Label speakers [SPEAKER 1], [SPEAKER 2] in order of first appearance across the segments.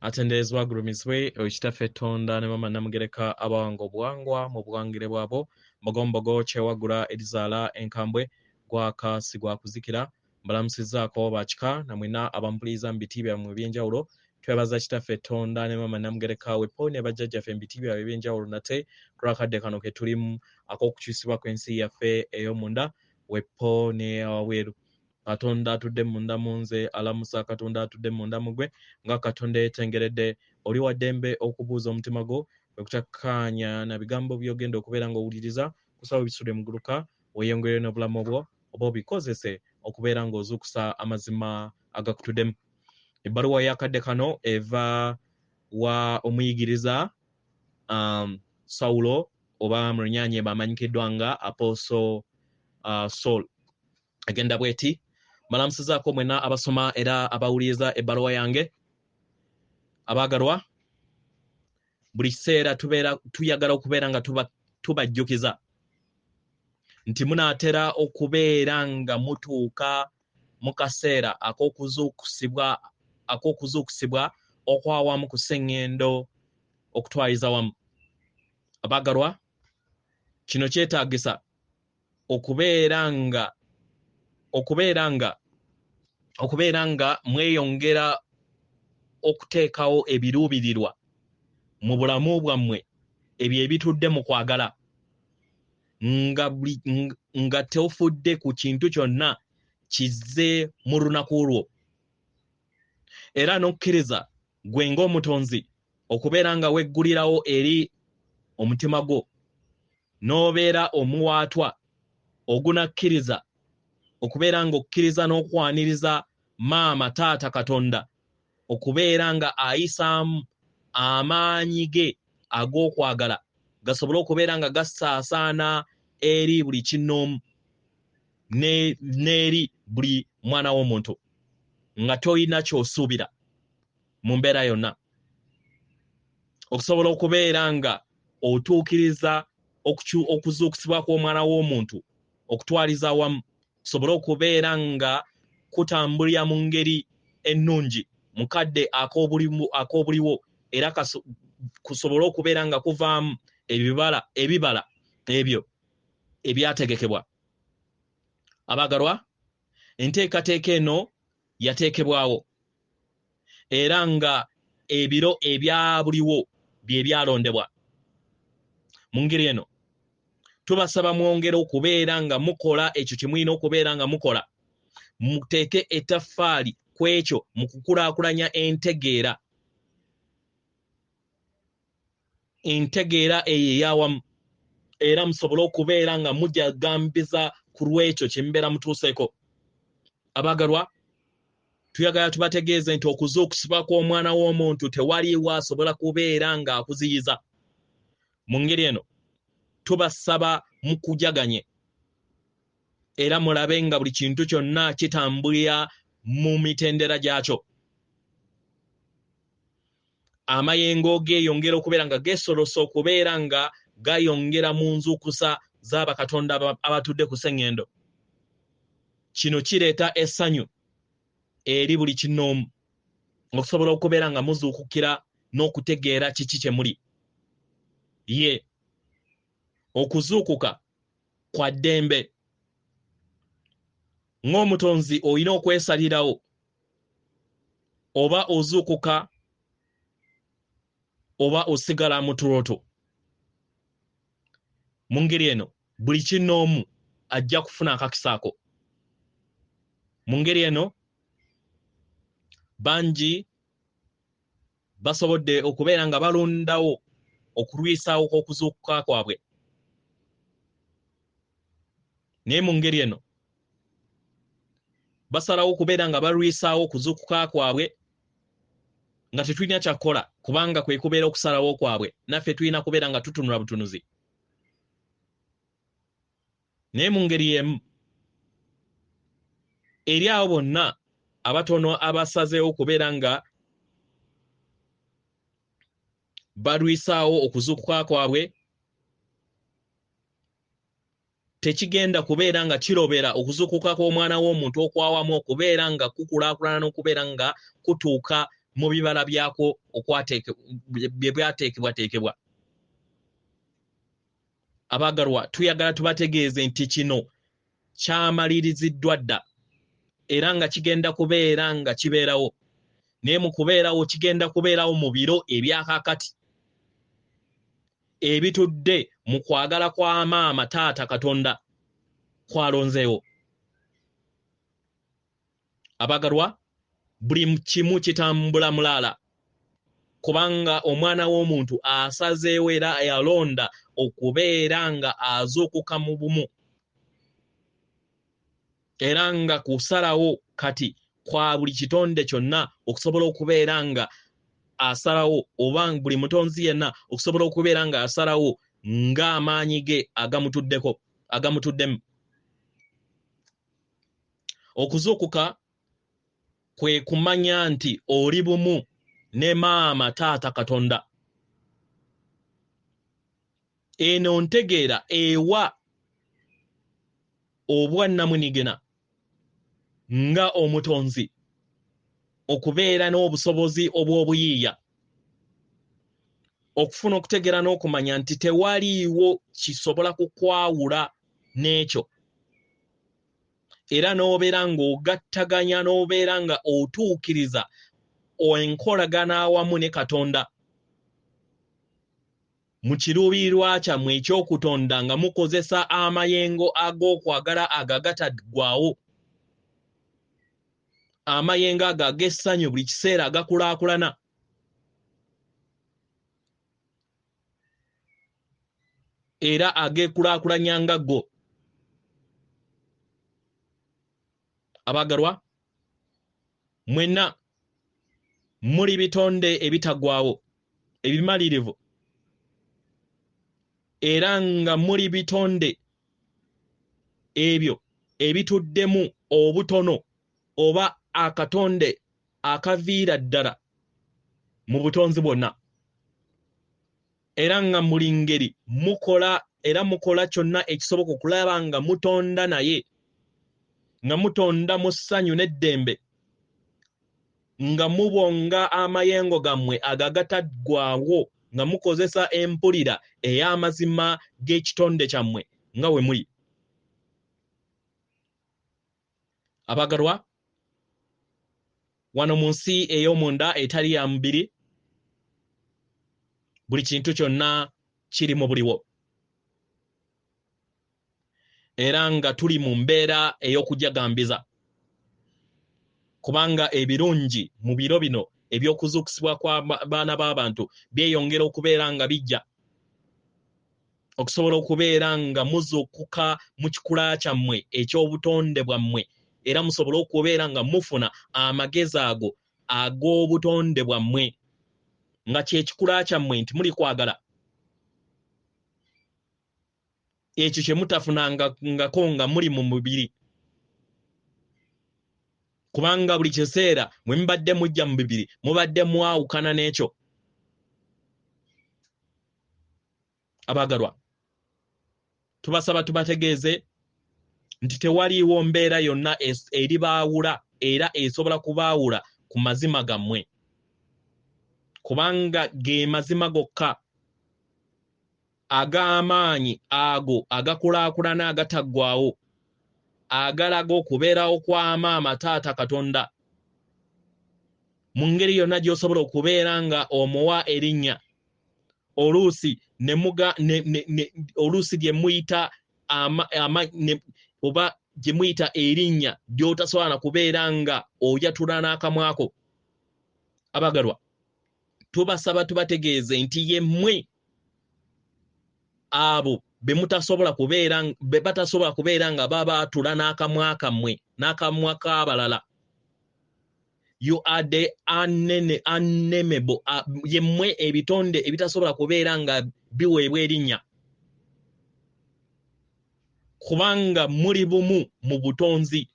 [SPEAKER 1] Atenderezebwa agulumizibwe oyo Kitaffe Ttonda ne Maama Nnamugereka abawanga obuwangwa mu buwangire bwabwo, Mbogombogo kyewaggula erizaala enkambwe, gwaka si gwa kuzikira. Mbalamusizzaako ba kika na mwenna abampuliriza mu biti byammwe eby'enjawulo. Twebaza Kitaffe Ttonda ne Maama Nnamugereka wepo ne bajjajjaffe mu biti byabwe eby'enjawulo nate ku lw'akadde kano ke tulimu ak'okukyusibwa kw'ensi yaffe ey'omunda wepo n'eyawabweru. Katonda atudde munda mu nze alamusa Katonda atudde munda mu gwe nga Katonda yeetengeredde. Oli wa ddembe okubuuza omutima gwo bwe kutakkaanya na bigambo by'ogenda okubeera ng'owuliriza, kusaba obisule muguluka weeyongere n'obulamu bwo oba obikozese okubeera ng'ozuukusa amazima agakutuddemu. Ebbaluwa y'akadde kano eva wa omuyigiriza Sawulo oba mu Lunyaanyembe amanyikiddwa nga Apostle Saul. Egenda bweti: mbalamusizaako mwenna abasoma era abawuliriza ebbaluwa yange. Abaagalwa, buli kiseera tubeera tuyagala okubeera nga tubajjukiza nti munaatera okubeera nga mutuuka mu kaseera ak'okuzuukusibwa okwawamu ku sseŋŋendo okutwaliza wamu. Abaagalwa, kino kyetaagisa okubeera nga mweyongera okuteekawo ebiruubirirwa mu bulamu bwammwe ebyo ebitudde mu kwagala, nga tofudde ku kintu kyonna kizze mu lunaku lwo, era n'okkiriza ggwe ng'omutonzi okubeera nga weggulirawo eri omutima gwo, n'obeera omuwaatwa ogunakkiriza okubeera ng'okkiriza n'okwaniriza maama taata Katonda okubeera nga ayisaamu amaanyi ge ag'okwagala gasobole okubeera nga gasaasaana eri buli kinnoomu n'eri buli mwana w'omuntu, nga tolina ky'osuubira mu mbeera yonna, okusobola okubeera nga otuukiriza okuzuukusibwa kw'omwana w'omuntu okutwaliza awamu, kusobole okubeera nga kutambulira mu ngeri ennungi mu kadde ak'obuliwo, era kusobole okubeera nga kuvaamu ebibala ebyo ebyategekebwa. Abaagalwa, enteekateeka eno yateekebwawo era nga ebiro ebya buliwo bye byalondebwa. Mu ngeri eno tubasaba mwongere okubeera nga mukola ekyo kye mulina okubeera nga mukola, muteeke ettaffaali ku ekyo mu kukulaakulanya entegeera eyo ey'awamu, era musobole okubeera nga mujagambiza ku lw'ekyo kye mubeera mutuuseeko. Abaagalwa, tuyagala tubategeeze nti okuzuukusibwa kw'omwana w'omuntu tewaliiwo asobola kubeera ng'akuziyiza. Mu ngeri eno tubasaba mukujaganye era mulabe nga buli kintu kyonna kitambulira mu mitendera gyakyo. Amayengo geeyongera okubeera nga geesolosa okubeera nga gayongera mu nzuukusa z'abakatonda abatudde ku sseŋŋendo. Kino kireeta essanyu eri buli kinnoomu okusobola okubeera nga muzuukukira n'okutegeera kiki kye muli. Ye okuzuukuka kwa ddembe. Ng'omutonzi olina okwesalirawo oba ozuukuka oba osigala mu tuloto. Mu ngeri eno buli kinnoomu ajja kufuna akakisa ako. Mu ngeri eno bangi basobodde okubeera nga balondawo okulwisaawo kw'okuzuukuka kwabwe. Naye mu ngeri eno basalawo okubeera nga balwisaawo okuzuukuka kwabwe nga tetulina kyakukola, kubanga kwe kubeera okusalawo kwabwe, naffe tulina kubeera nga tutunula butunuzi. Naye mu ngeri y'emu eri abo bonna abatono abasazeewo okubeera nga balwisaawo okuzuukuka kwabwe, tekigenda kubeera nga kirobera okuzuukuka kw'omwana w'omuntu okwawamu okubeera nga kukulaakulana n'okubeera nga kutuuka mu bibala byakwo bye byateekebwateekebwa. Abaagalwa, tuyagala tubategeeze nti kino kyamaliriziddwa dda era nga kigenda kubeera nga kibeerawo, naye mu kubeerawo kigenda kubeerawo mu biro ebyakaakati ebitudde mu kwagala kwa maama taata Katonda kwalonzeewo. Abaagalwa, buli kimu kitambula mulaala, kubanga omwana w'omuntu asazeewo era yalonda okubeera nga azuukuka mu bumu, era nga kusalawo kati kwa buli kitonde kyonna okusobola okubeera nga asalawo, oba buli mutonzi yenna okusobola okubeera nga asalawo ng'amaanyi ge agamutuddeko agamutuddemu. Okuzuukuka kwe kumanya nti oli bumu ne maama taata Katonda. Eno ntegeera ewa obwannamunigina nga omutonzi okubeera n'obusobozi obw'obuyiiya, okufuna okutegeera n'okumanya nti tewaliiwo kisobola kukwawula n'ekyo, era n'obeera ng'ogattaganya n'obeera nga otuukiriza enkolagana awamu ne Katonda mu kiruubirirwa kyammwe eky'okutonda nga mukozesa amayengo ag'okwagala ago agataggwaawo, amayengo ago ag'essanyu buli kiseera agakulaakulana. Era ageekulaakulanya nga go. Abaagalwa, mwenna muli bitonde ebitaggwaawo ebimalirivu, era nga muli bitonde ebyo ebituddemu obutono oba akatonde akaviira ddala mu butonzi bwonna, era nga muli ngeri mukola era mukola kyonna ekisoboka okulaba nga mutonda, naye nga mutonda mu ssanyu n'eddembe, nga mubonga amayengo gammwe agagataggwaawo, nga mukozesa empulira ey'amazima g'ekitonde kyammwe nga we muli. Abaagalwa, wano mu nsi ey'omunda etali ya mubiri, buli kintu kyonna kiri mu buliwo, era nga tuli mu mbeera ey'okujagambiza, kubanga ebirungi mu biro bino eby'okuzuukusibwa kwa baana b'abantu byeyongera okubeera nga bijja, okusobola okubeera nga muzuukuka mu kikula kyammwe eky'obutonde bwammwe, era musobole okubeera nga mufuna amagezi ago ag'obutonde bwammwe, nga ky'ekikula kyammwe nti muli kwagala ekyo kye mutafunangako nga muli mu mubiri, kubanga buli kiseera mwe mubadde mujja mu mubiri mubadde mwawukana n'ekyo. Abaagalwa, tubasaba tubategeeze nti tewaliiwo mbeera yonna eribaawula era esobola kubaawula ku mazima gammwe, kubanga ge mazima gokka ag'amaanyi ago agakulaakulana agataggwaawo, agalaga okubeerawo kwa maama taata Katonda mu ngeri yonna gy'osobola okubeera nga omuwa erinnya, oluusi ne muga oluusi lye muyita oba gye muyita erinnya ly'otasobola na kubeera nga oyatula n'akamwako. Abaagalwa, tubasaba tubategeeze nti ye mmwe abo be mutasobola kubeera, be batasobola kubeera nga babaatula n'akamwa kammwe n'akamwa k'abalala. You are the unnameable, ye mmwe ebitonde ebitasobola kubeera nga biweebwa erinnya, kubanga muli bumu mu butonzi,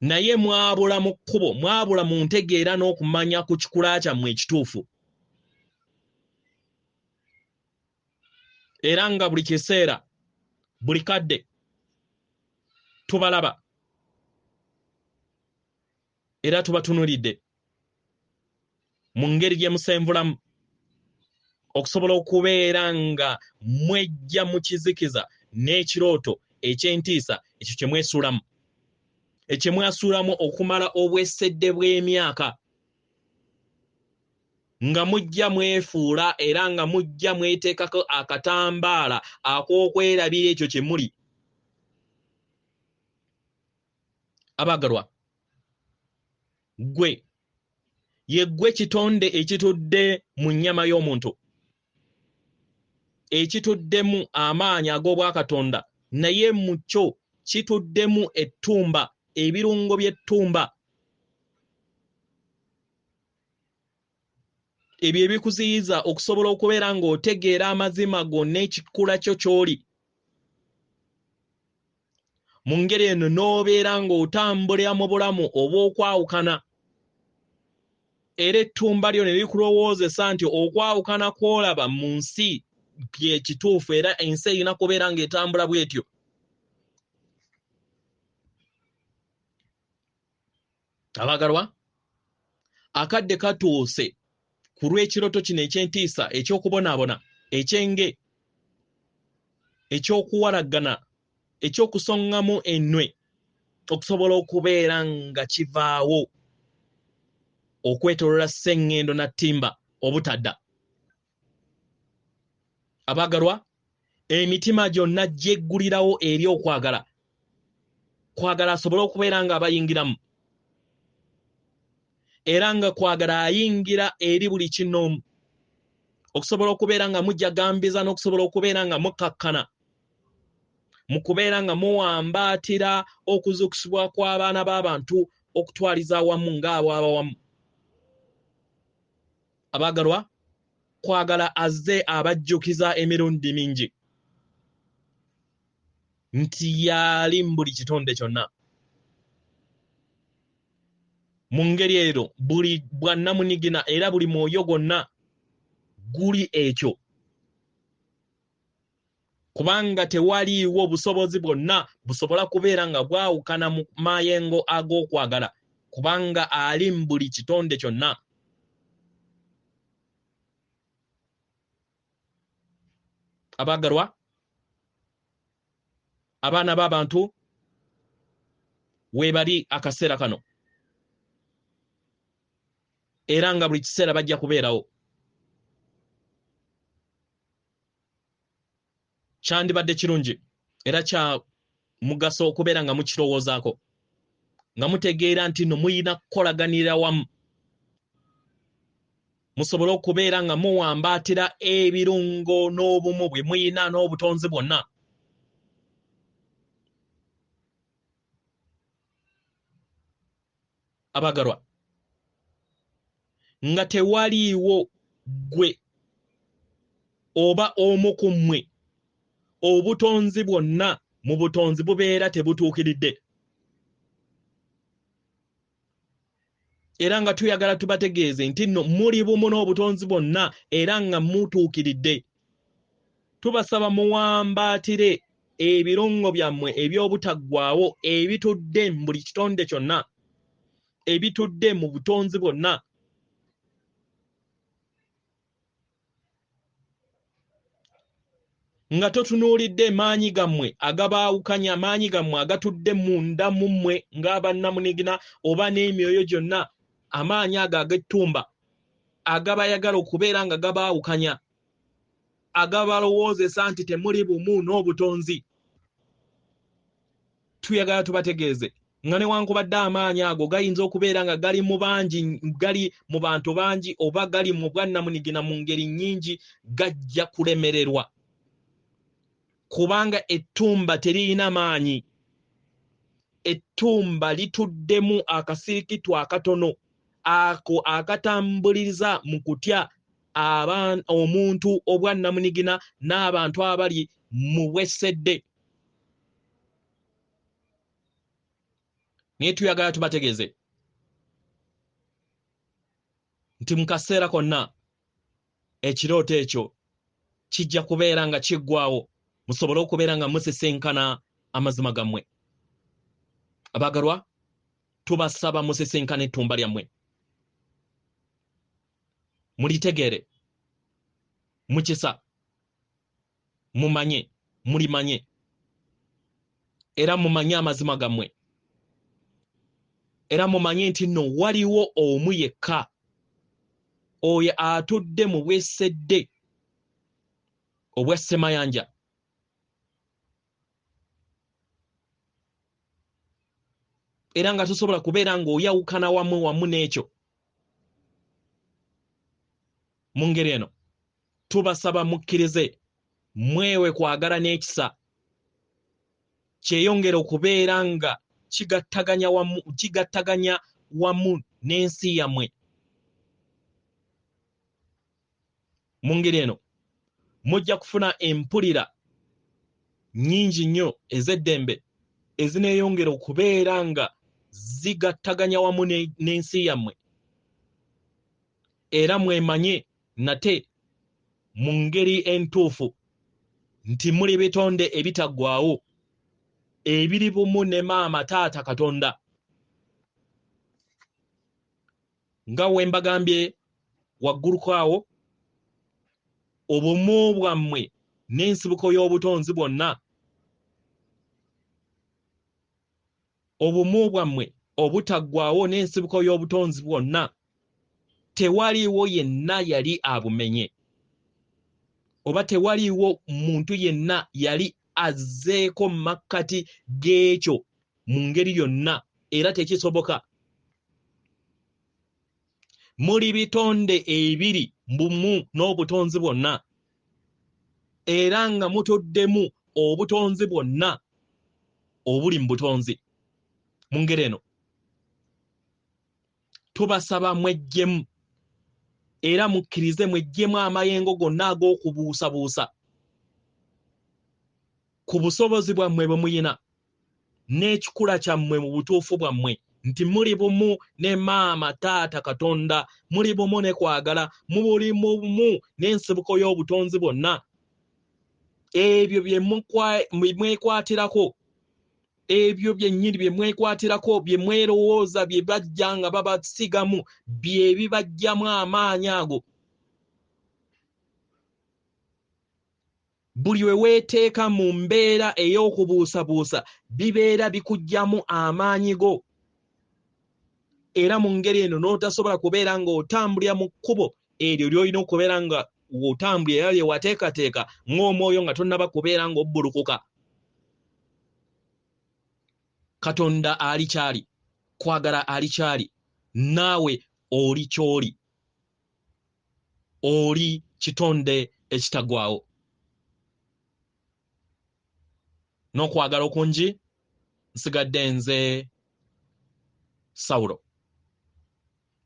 [SPEAKER 1] naye mwabula mu kkubo, mwabula mu ntegeera n'okumanya ku kikula kyammwe ekituufu, era nga buli kiseera buli kadde tubalaba. Era tubatunulidde mu ngeri gye musenvulamu okusobola okubeera nga mwejja mu kizikiza n'ekirooto eky'entiisa ekyo kye mwesuulamu, ekyo mwasuulamu okumala obwesedde bw'emyaka, nga mujja mwefuula era nga mujja mweteekako akatambaala ak'okwerabira ekyo kye muli. Abaagalwa, ggwe ye ggwe kitonde ekitudde mu nnyama y'omuntu, ekituddemu amaanyi ag'obwakatonda, naye mu kyo kituddemu ettumba, ebirungo by'ettumba ebyo ebikuziyiza okusobola okubeera ng'otegeera amazima go n'ekikula kyo ky'oli. Mu ngeri eno n'obeera ng'otambulira mu bulamu obw'okwawukana, era ettumba lyo ne likulowoozesa nti okwawukana kw'olaba mu nsi kye kituufu, era ensi erina kubeera ng'etambula bw'etyo. Abaagalwa, akadde katuuse ku lw'ekirooto kino eky'entiisa, eky'okubonaabona, eky'enge, eky'okuwalagana, eky'okusongamu ennwe, okusobola okubeera nga kivaawo okwetooloola Sseŋŋendo na ttimba obutadda. Abaagalwa, emitima gyonna gyeggulirawo eri okwagala, kwagala asobole okubeera nga abayingiramu, era nga kwagala ayingira eri buli kinnoomu, okusobola okubeera nga mujagambiza n'okusobola okubeera nga mukkakkana mu kubeera nga muwambaatira okuzuukusibwa kw'abaana b'abantu okutwaliza awamu ng'abo abawamu. Abaagalwa, kwagala azze abajjukiza emirundi mingi nti y'ali mu buli kitonde kyonna. Mu ngeri ero buli bwannamunigina era buli mwoyo gwonna guli ekyo, kubanga tewaliiwo busobozi bwonna busobola kubeera nga bwawukana mu mayengo ag'okwagala, kubanga ali mu buli kitonde kyonna. Abaagalwa, abaana b'abantu weebali akaseera kano, era nga buli kiseera bajja kubeerawo. Kyandibadde kirungi era kya mugaso okubeera nga mukirowoozaako, nga mutegeera nti nno muyina kukolaganira wamu musobole okubeera nga muwambaatira ebirungo n'obumu bwe muyina n'obutonzi bwonna. Abagalwa, nga tewaliiwo ggwe oba omu ku mmwe, obutonzi bwonna mu butonzi bubeera tebutuukiridde. Era nga tuyagala tubategeeze nti nno muli bumu n'obutonzi bwonna era nga mutuukiridde. Tubasaba muwambaatire ebirungo byammwe eby'obutaggwaawo ebitudde mu buli kitonde kyonna, ebitudde mu butonzi bwonna. Nga totunuulidde maanyi gammwe agabaawukanya, amaanyi gammwe agatudde munda mu mmwe ng'abannamunigina oba n'emyoyo gyonna, amaanyi ago ag'ettumba agabayagala okubeera nga gabaawukanya, agabalowoozesa nti temuli bumu n'obutonzi. Tuyagala tubategeeze nga newankubadde amaanyi ago gayinza okubeera nga gali mu bangi, gali mu bantu bangi oba gali mu bwannamunigina mu ngeri nnyingi, gajja kulemererwa, kubanga ettumba teririna maanyi. Ettumba lituddemu akasirikitu akatono ako akatambuliriza mu kutya omuntu obwannamunigina n'abantu abali mu bwesedde. Naye tuyagala tubategeeze nti mu kaseera konna ekirooto ekyo kijja kubeera nga kiggwaawo, musobole okubeera nga musisinkana amazima gammwe. Abaagalwa, Tubasaba musisinkane ettumba lyammwe, mulitegeere mu kisa, mumanye, mulimanye, era mumanye amazima gammwe, era mumanye nti nno waliwo omu yekka oyo atudde mu bwesedde obwa Ssemayanja, era nga tosobola kubeera ng'oyawukana wamu wamu n'ekyo. Mu ngeri eno tubasaba mukkirize mwewe kwagala n'ekisa kyeyongera okubeera nga kigattaganya wamu n'ensi yammwe. Mu ngeri eno mujja kufuna empulira nnyingi nnyo ez'eddembe ezineeyongera okubeera nga zigattaganya wamu n'ensi yammwe, era mwemanye nate mu ngeri entuufu nti muli bitonde ebitaggwaawo ebiri bumu ne maama taata Katonda. Nga we mbagambye wagguluko awo, obumu bwammwe n'ensibuko y'obutonzi bwonna, obumu bwammwe obutaggwaawo n'ensibuko y'obutonzi bwonna, tewaliiwo yenna yali abumenye, oba tewaliiwo muntu yenna yali azzeeko makkati g'ekyo mu ngeri yonna, era tekisoboka. Muli bitonde ebiri bumu n'obutonzi bwonna, era nga mutuddemu obutonzi bwonna obuli mu butonzi. Mu ngeri eno tubasaba mweggyemu era mukkirize mweggyemu amayengo gonna ag'okubuusabuusa ku busobozi bwammwe bwe muyina n'ekikula kyammwe mu butuufu bwammwe, nti muli bumu ne maama taata Katonda, muli bumu ne kwagala, muli bumu n'ensibuko y'obutonzi bwonna. Ebyo bye mwekwatirako, ebyo byennyini bye mwekwatirako, bye mwerowooza, bye bajja nga babasigamu, bye bibajjamu amaanyi ago. Buli we weeteeka mu mbeera ey'okubuusabuusa bibeera bikuggyamu amaanyi go, era mu ngeri eno n'otasobola kubeera ng'otambulira mu kkubo eryo ly'olina okubeera nga otambulira era lye wateekateeka ng'omwoyo nga tonnaba kubeera ng'obbulukuka. Katonda ali kyali, kwagala ali kyali, naawe oli ky'oli, oli kitonde ekitaggwaawo. N'okwagala okungi nsigadde nze Sawulo,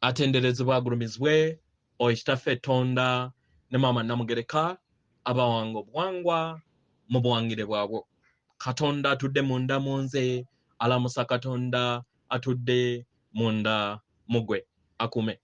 [SPEAKER 1] atenderezebwa agulumizibwe oyo Kitaffe Tonda ne maama Namugereka abawanga obuwangwa mu buwangire bwabwo. Katonda atudde munda mu nze alamusa Katonda atudde munda mu ggwe akume.